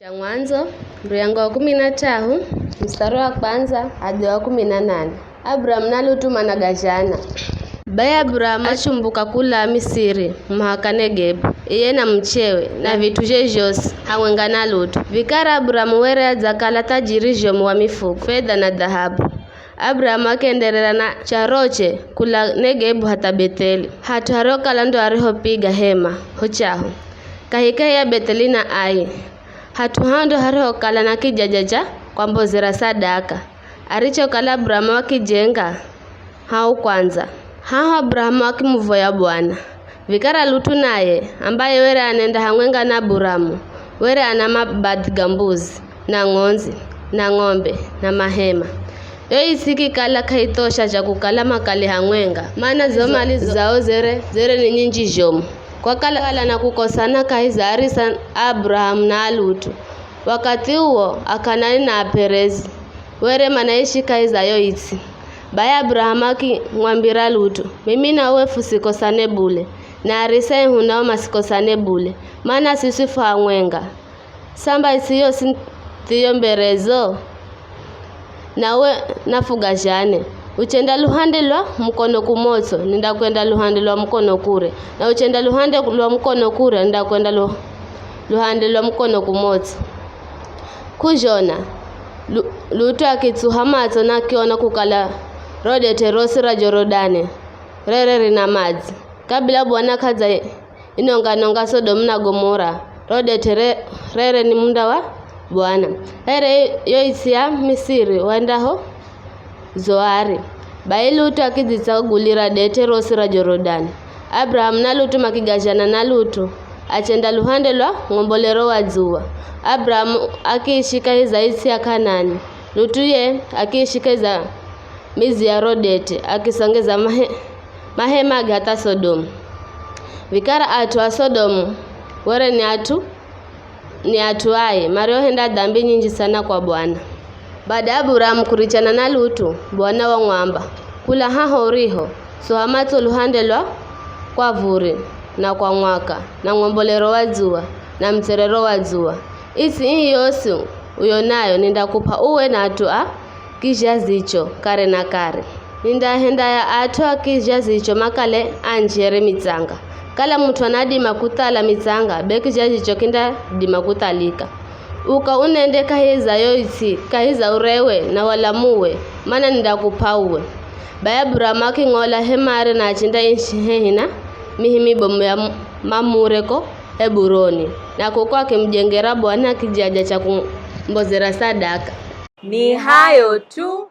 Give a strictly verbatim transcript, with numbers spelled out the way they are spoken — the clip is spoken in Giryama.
Cha Mwandzo, muriyango wa kumi na tahu, mstari wa kwanza hadi wa kumi na nane. Abrahamu na Lutu managazhana. Baye Abrahamu achumbuka kula Misiri, muhaka Negebu, iye na muchewe, na vit'uzhe zhosi, hamwenga na Lutu. Vikara Abrahamu were adzakala thajiri zhomu wa mifuko, fedha na dhahabu. Abrahamu akienderera na charoche kula Negebu hatha Betheli, hat'u harihokala ndo arihopiga hema ho chaho, kahikahi ya Betheli na Ai, hat'u hao ndo harihokala na kijaja cha kwambozera sadaka, arichokala Abrahamu akijenga hau kwandza. Haho Abrahamu akimuvoya Bwana. Vikara Lutu naye, ambaye were anenda hamwenga na Abrahamu, were ana mabadhi ga mbuzi, na ng'ondzi, na ng'ombe, na mahema. Yo its'i ikikala k'aithosha zha kukala makale hamwenga, mana zo mali zao zere, zere ni nyinji zhomu. Kwakala na kukosana kahi za arisa a Abrahamu na a Lutu. Wakathi uwo, Akanani na Aperezi were manaishi kahi za yo its'i. Baye Abrahamu akimwambira Lutu, "Mimi na uwe fusikosane bule, na arisa ehu nao masikosane bule, mana siswi fu hamwenga. Samba its'i yosi thiyo mberezo, na uwe nafugazhane. Uchenda luhande lwa mukono kumotso, nindakwenda luhande lwa mukono kure, na uchenda luhande lwa mukono kure, nindakwenda lu-, luhande lwa mukono kumotso." K'uzhona, Lu-, Lutu akitsuha matso na akiona kukala ro dete rosi ra Jorodani rere rina madzi. Kabila Bwana k'adza inonga-nonga Sodomu na Gomora, ro dete re-, rere ni munda wa Bwana. Here yo its'i ya Misiri wendaho Zoari. Bai Lutu akidzitsagulira dete rosi ra Jorodani. Abrahamu na Lutu makigazhana na Lutu, achenda luhande lwa ng'ombolero wa dzuwa. Abrahamu akiishi kahi za its'i ya Kanani. Lutu ye akiishi kahi za midzi ya ro dete, akisongeza mahe-, mahemage hatha Sodomu. Vikara at'u a Sodomu were ni at'u, ni at'u ai, mariohenda dambi nyinji sana kwa Bwana. Bada ya Abrahamu kurichana na Lutu, Bwana wamwamba, "Kula haho uriho, tsuha matso luhande lwa kwa vuri, na kwa mwaka, na ng'ombolero wa dzuwa, na mutserero wa dzuwa. Its'i ii yosi uyo nayo nindakup'a uwe na at'u a kizhazicho kare na kare. Nindahendaya at'u a kizhazicho makale anji here mitsanga. Kala mut'u anadima kuthala mitsanga, be kizhazicho kindadima kuthalika. Uka unende kahi za yo its'i, kahi za urewe na walamuwe, mana nindakup'a uwe." Bai Abrahamu aking'ola hemare na achendaishi hehi na mihi mibomu ya Mamure ko Heburoni, na kuko akimujengera Bwana kijaja cha kumbozera sadaka. Ni hayo tu,